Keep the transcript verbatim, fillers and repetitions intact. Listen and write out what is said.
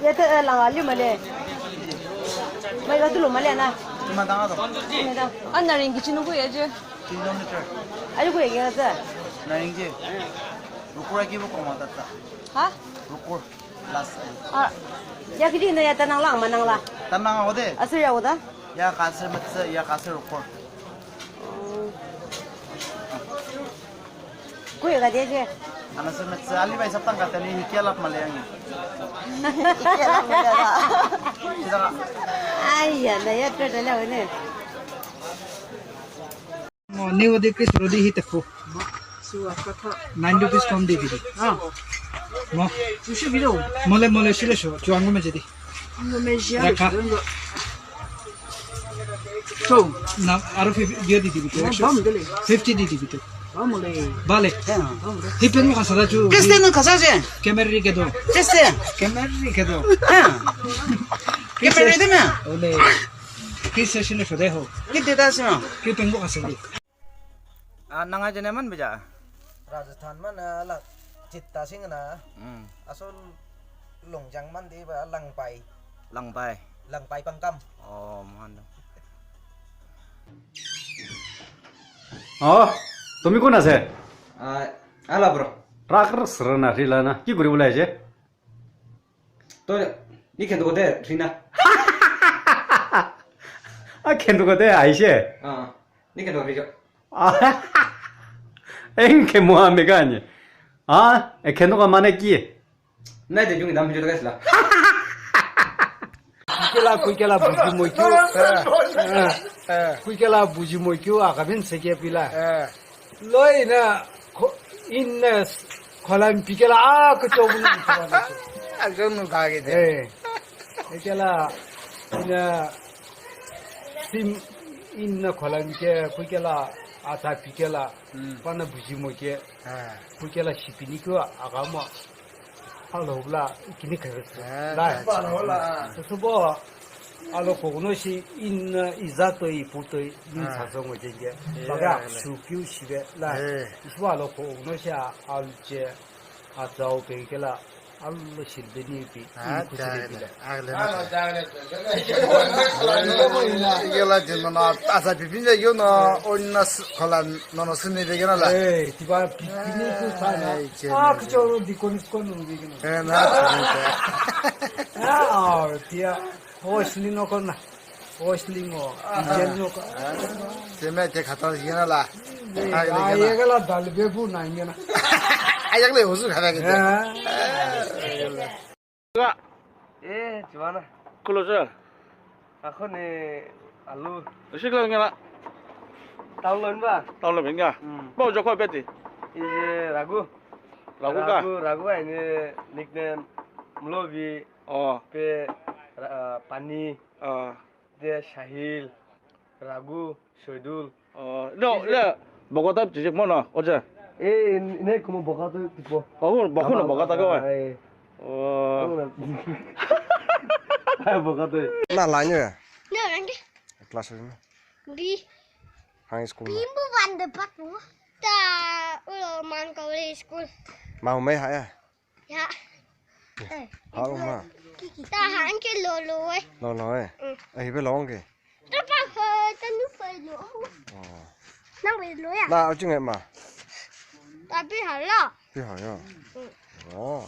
Ya ta, eh, langa liu male. Mai ga tu lu male na. Ima dang ado. Ima dang. Ana ring kichi nu ku ya je. Kilometer. Ayo ku ya ge ta. Na ring je. Rukur aki bu kong ma ta ta. Ha? Rukur. Last. Ah. Ya kichi na ya ta nang lang ma nang la. Ta nang ode. Asu ya uda. Ya kasir metsa, ya kasir rukur. Kui ka dia je. Ana se met se ali bai saptang ka tani hikia lap male yang. Hikia lap male ba. Sida ka. Ai ya, na ya pe da la ne. Mo ne wo de kis rodi hi te ko. Nine rupees kom de di. Ah. Mo. Mole mole sile sho, chuango me je di. Ngo me jia. Raka. So, na, aro fif-, dia di di bito. Bam dele. Fifty di di bito. Bam le. Bale. Bam le. Hipen mo kasada chu. Keste no kasa je. Kemer ri kedo. Keste. Kemer ri kedo. Ha. Kemer ri de na. Ole. Kise sine fede ho. Kite da sino. Hipen mo kasadi. Ah, nang aja neman beja? Rajasthan man, ah, la Chitta Singh na. Hmm. Asul Longjang man di ba Langpai. Langpai. Langpai Pangkam. Oh, mohan dong. Oh, তুমি কোন আছে? Ah, ala bro. Rak rak serena rilana. কি করি বলে আছে? To, ni khen to kote, Rina. A khen to kote, aise. Ah, ni khen to Rina. Eng ke mo ame gani. Ah, e khen to ka mane ki? Nai de jung dam jo ta kasla. Kela kui kela buji mo kyu. Kui kela buji mo kyu, a kabin se ke pila. Loi na, ko, in na, kolam pikela, ah, ko chobu na. Ajo nu ka ge de. Eh. Ikela, ina, sim, in na kolam ke, kuikela, ata pikela, pana buji mo ke, kuikela sipini ko, agama. Alo bla, kini kare. La. Subo, alo kono si, in, izato i puto i, in saso mo jenge. Baga, sukyu sibe, la. Subo alo kono si, alche, atsao pekela, alo silbeni pi, in kusi de pila. Yela jeno na, asa pipin ja yo na, onna kola, no no sini de gena la. Eh, tiba pipini ku sana. Ah, kucho di konis kono de gena. Eh, na. Ah, tia. Oh, sini no kona. Osling o, injel no ka. Seme te khata yena la. Ai gala dal be bu na yena. Ayak le husu khata ke. Ga. Eh, chuana. Kulo sa. Ako ni alu. Sik lang yena. Town lo ba? Town lo benga. Ba jo ko beti. Ije Ragu. Ragu ka? Ragu, Ragu ai ni nickname Mlobi. Oh. Pe, ah, Pani. Ah. De Sahil, Ragu, Soidul. Oh, no, le, Bogota chijik mo no, oje. Eh, ne kumo Bogota tipo. Oh, Bogota, Bogota ko. Eh. Oh. Ai, Bogota. Na la nyo ya? No, nanti. Class ni. Bi. High school. Bimbo wan de pat mo. Ta, ulo man college school. Mau mai ha ya. Ya. Eh, ha, uma. Ta han ke lo lo eh. Lo lo eh. Mm. Ai be long ke. Ta pa ho, ta nu pa lo. Oh. Nang be lo ya. Na, au ching eh ma. Ta pi ha lo. Pi ha ya. Mm. Oh.